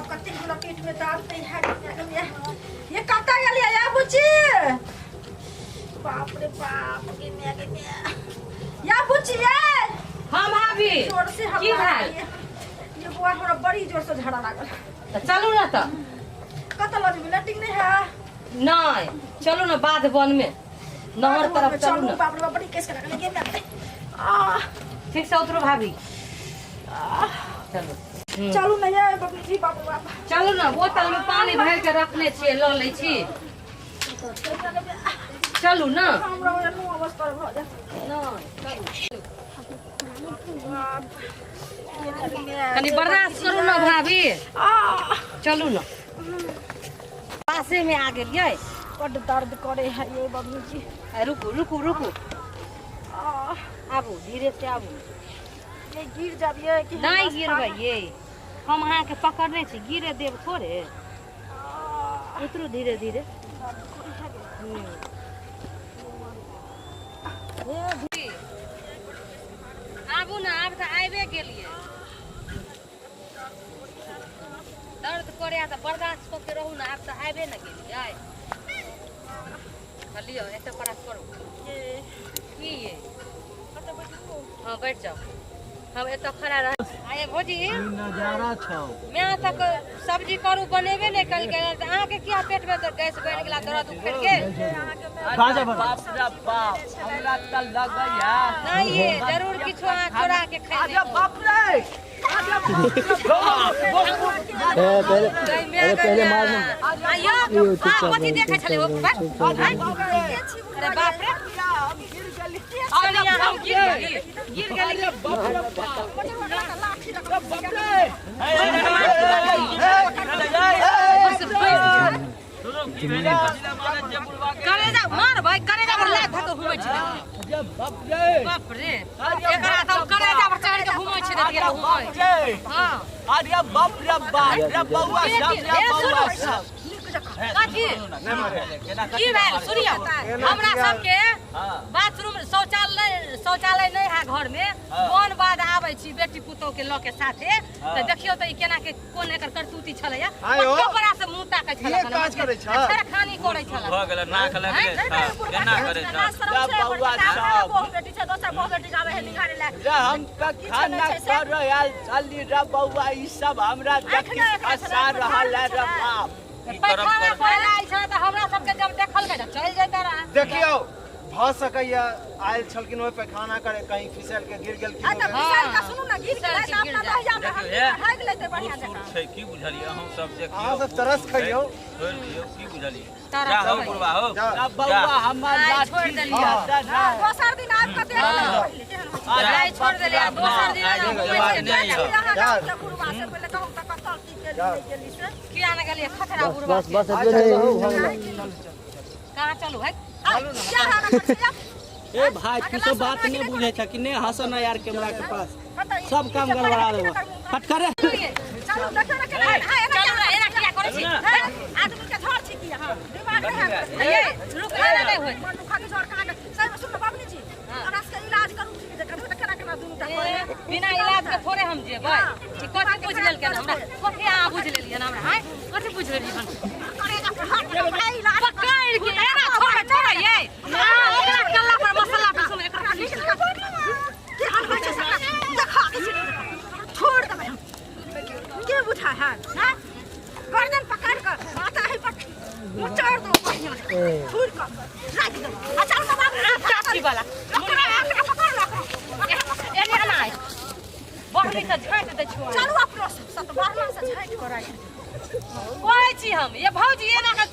बाप, कतेक हमरा पेट में दर्द नहीं है। ये कतऽ गेलियै या बुच्ची? बाप रे बाप, गे माय गे माय। या बुच्ची ये। हाँ भाभी। जोर से की हल्ला भेल? ये बुआ, हमरा बड़ी जोर से झड़ा लागल। तऽ चलू ने तऽ। कतऽ लऽ जेबै? लैट्रिन नहीं है? नहि, चलू ने बाध वन में, नहर तरफ चलू ने। बाप रे बाप, बड़ी केस के लागल। गे माय, आ। ठीक से उतरू भाभी, चलू। चलू ने ये बबली जी, बाप रे बाप। चलू ने, बोतल में पानी भरि के रखने छियै, लऽ लै छी, चलू ने। हमरा ओना मुँह अवस्था भऽ जायत। नहि, चलू। बाप। कनी बर्दाश्त करू ने भाभी। आ। चलू ने, पासे में आ गेलियै। बड्ड दर्द करे है ये बबली जी। आ, रुकू रुकू रुकू। आ। आबू, धीरे से आबू। ये गिर जाबिए कि? नहि गिरबै ये, हम अहाँके पकड़ने छी, गिरे देब थोड़े? उतरू धीरे धीरे। आबू ने, आब तऽ आबि गेलियै। दर्द करे तऽ बर्दाश्त कऽ के रहू ने, आब तऽ आबि ने गेलियै। हँ, लिअ, एतऽ परास करू। की ये? हाँ, बैठ जाओ, हम एतऽ खड़ा रह। आये भौजी। ई नजारा छौ। मैं तक सब्जी करू बनेबे नहि कलकै तऽ अहाँके किया पेट में तऽ गैस बनि गेला, दर्द उखड़ि गेल? बाजा बजा। बाप रे बाप, हमरा तऽ लगैया नहि ये, जरूर किछु अहाँ चोरा के अरे खैने। बाप रे, अरे बाप रे बाप। ए, पहले, अरे पहले मार ना। आयो, अहाँ कथी देखै छलै? ओ अरे बाप रे, हम गिर गेली। चलिया, हम गिर गेली, गिर गेली। अरे बाप रे बाप, अरे बाप रे। बस बस, कलेजा मार भाई, कलेजा पर लात धऽ के घुमै छै। अरे बाप रे। बाप रे, एकरा तऽ हम कलेजा पर चढ़ि के घुमै छै, देखिए घुमै। रे। हाँ। अरे बाप रे बाप रे, बौआ सब रे, बौआ सब। कथी की भेल? सुनियौ, हमरा सबके बाथरूम शौचालय शौचालय नहि है घर में, वन बाद आबै छी बेटी पुतोह के लऽ के साथे, तऽ देखियौ तऽ ई केना के कोन एकर करतूती छलैया। आयो। कपड़ा से मुंह ताकै छलै। ये काज करै छल? छेड़खानी करै छलै। भऽ गेलै, नाक लगलै, केना करै छल? बौआ सब। बहु बेटी छै, दोसर बहु बेटी आबै है निहारे लए। रे, हम पैखाना कर आयल छली रे बौआ, ई सब हमरा देखी फंसा रहल है रे बाप। पैखाना करे आयल छलै तऽ हमरा सबके जब देखलकै तऽ चलि जैते रहए। देखियौ, भऽ सकैया आयल छलखिन ओहि पैखाना करे, कहीं फिसल के गिर गेलखिन। आ तऽ होबे। फिसल के सुनू ने, गिर गेलै तऽ अपना दहिया में देखियौ, हे। भागि लेतै बढ़िआँ बूढ़ सूढ़ जकाँ। छै, की बुझलियै? अहूँ सब देखियौ। अहाँ सब बूढ़ तरस सूढ़ छै, खइयौ। छोड़ि दियौ, की बुझलियै? तरस जा हौ खइयौ। बुढ़बा हौ। जा। रे बौआ, हमर आइ लाठी छोड़ि देलियै। दिया तऽ हँ, ने। दोसर दिन आबि कऽ देख लेबै पहिले केहन होइ छै। आइ छोड़ि देलियै, आ दोसर दिन आइ एना घुमै जवाब छै। नहि यौ। अहाँ जा। गाँवके बुढ़बा से पहिले कहू तऽ कतऽ की केली नहि केली से। किया ने गेलियै खतरा बुढ़बा बस के। बस, एतबे नहीं हो गेलै। कहाँ चलू है? आ, क्या हाल है? ए भाई, तू सब बात नहीं बुझे छ कि नहीं? हंस ना यार, कैमरा के पास सब काम गड़बड़ा देबो, हट करे। चलू, देखियौ ने केना है, एना। चलू ने, एना किया करै छी? आदमी के झड़ छी की अहाँ? दिमाग नहि है? ये रुक, एना नहि होय। मनुखा के झड़ कहाँ के? सही में सुन बाबनी जी, हमरा सबके इलाज करू ठीक जकाँ, देखू तऽ केना केना दुनू टा ए, बिना इलाज के थोड़े हम जेबै। ई कथी बुझि लेलकै हमरा? कथी अहाँ बुझि लेलियै हमरा? आँय, कथी बुझि लेलियै? करेगा पर हाथ पकड़ै इलाज। पकड़ि के एना छोड़े छोड़े ये, अहाँ ओकरा कल्ला पर मसाला पीसू, एकरा की हाल होइ छै सबटा देखा के छी, छोड़ देबै हम। के बुझा है? हैं, गर्दन पकड़ कऽ माथा ही पर मुचड़ दो बढ़ियां छोड़ कऽ राखि दो। आ चल ना बाबू। चाची वाला। ओकरा ओकरा पकड़ लो, ओकरा। एने एना आइ बढ़ली तऽ झाँटि दै छियौ। चलू, अपनो सब सत बारना से झाँटि कऽ राखि दो। कहै छी हम ये भौजी, एना के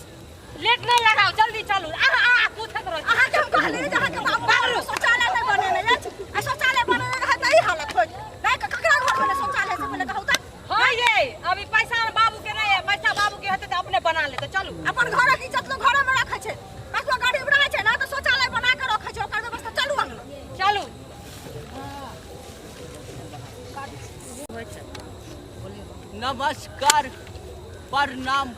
लेट नहि लगाउ, जल्दी चलू। अहाँ अहाँ पूछैत रहै छी। अहाँके हम कहलियै जे अहाँके बाबू घरमे शौचालय नहि बनेने अछि। आ शौचालय बनेने रहत तऽ ई हालत होइत नहि? ककरा घरमे नहि शौचालय से पहिले कहू तऽ। हाँ ये, अभी पैसा बाबू के नहीं है, पैसा बाबू के हेतै तऽ अपने बना लेतै। चलू। अपन घरक इज्जत लोग घरमे रखै छै। ककरो गरीब रहै छै ने तऽ शौचालय बना कऽ रखै छै, ओकर व्यवस्था। चलू अंगना। चलू। नमस्कार, प्रणाम।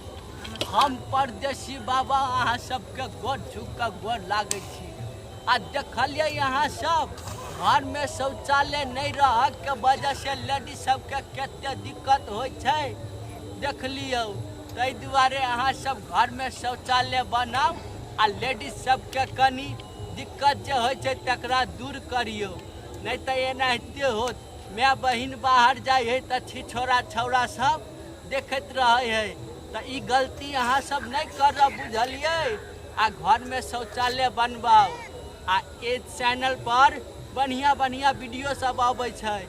हम परदेसी बाबा अहाँ सबके गोर झुक कऽ गोर लागै छी। आ देखलियै अहाँ सब, घरमे शौचालय नहि रहऽके वजहसँ लेडीज सबके कते दिक्कत होइ छै। देख लियौ। ताहि दुआरे अहाँ सब घरमे शौचालय बनाउ आ लेडीज सबके कनि दिक्कत जे होइ छै तकरा दूर करियौ, नहि तऽ एनाहिते होत। माय बहिन बाहर जाइ है तऽ छिछोरा छौड़ा सब देखैत रहै है, तऽ ई गलती अहाँ सब नहि करब, बुझलियै? आ घरमे शौचालय बनबाउ। आ एहि चैनल पर बढ़िआँ बढ़िआँ वीडियो सब अबै छै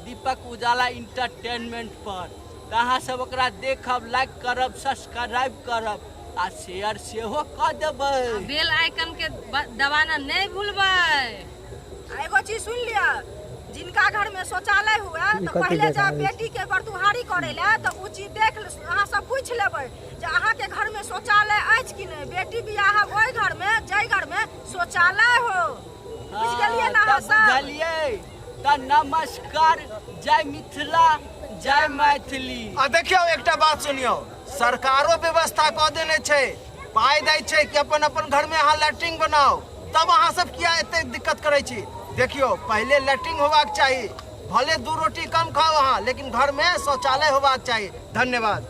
दीपक उजाला इंटरटेनमेंट पर, तऽ अहाँ सब ओकरा देखब, लाइक करब, सब्सक्राइब करब आ शेयर सेहो कऽ देबै। बेल आइकन के दबाना नहि भूलबै। आ एगो चीज सुनि लिअ, जिनका घर में शौचालय हुए ई तऽ कथी पहिले जा देखाबै छै? बेटी के बरदुहारी करे ले तऽ उ चीज देख अहाँ सब पूछि लेबै जे अहाँ के घर में शौचालय अछि कि नहि। बेटी बियाह ओहि घर में जाहि घर में शौचालय हो, बुझि गेलियै ने अहाँ तऽ सब? बुझलियै? तऽ नमस्कार, जय मिथिला, जय मैथिली। आ देखियौ एकटा बात सुनियौ, सरकारो व्यवस्था कऽ देने छै, पाइ दै छै कि अपन अपन घरमे अहाँ लैट्रिन बनाउ, तब अहाँ सब किया एते दिक्कत करै छी? देखियौ पहिले लैट्रिन होबाक चाही, भले 2 रोटी कम खाउ अहाँ, लेकिन घरमे शौचालय होबाक चाही। धन्यवाद।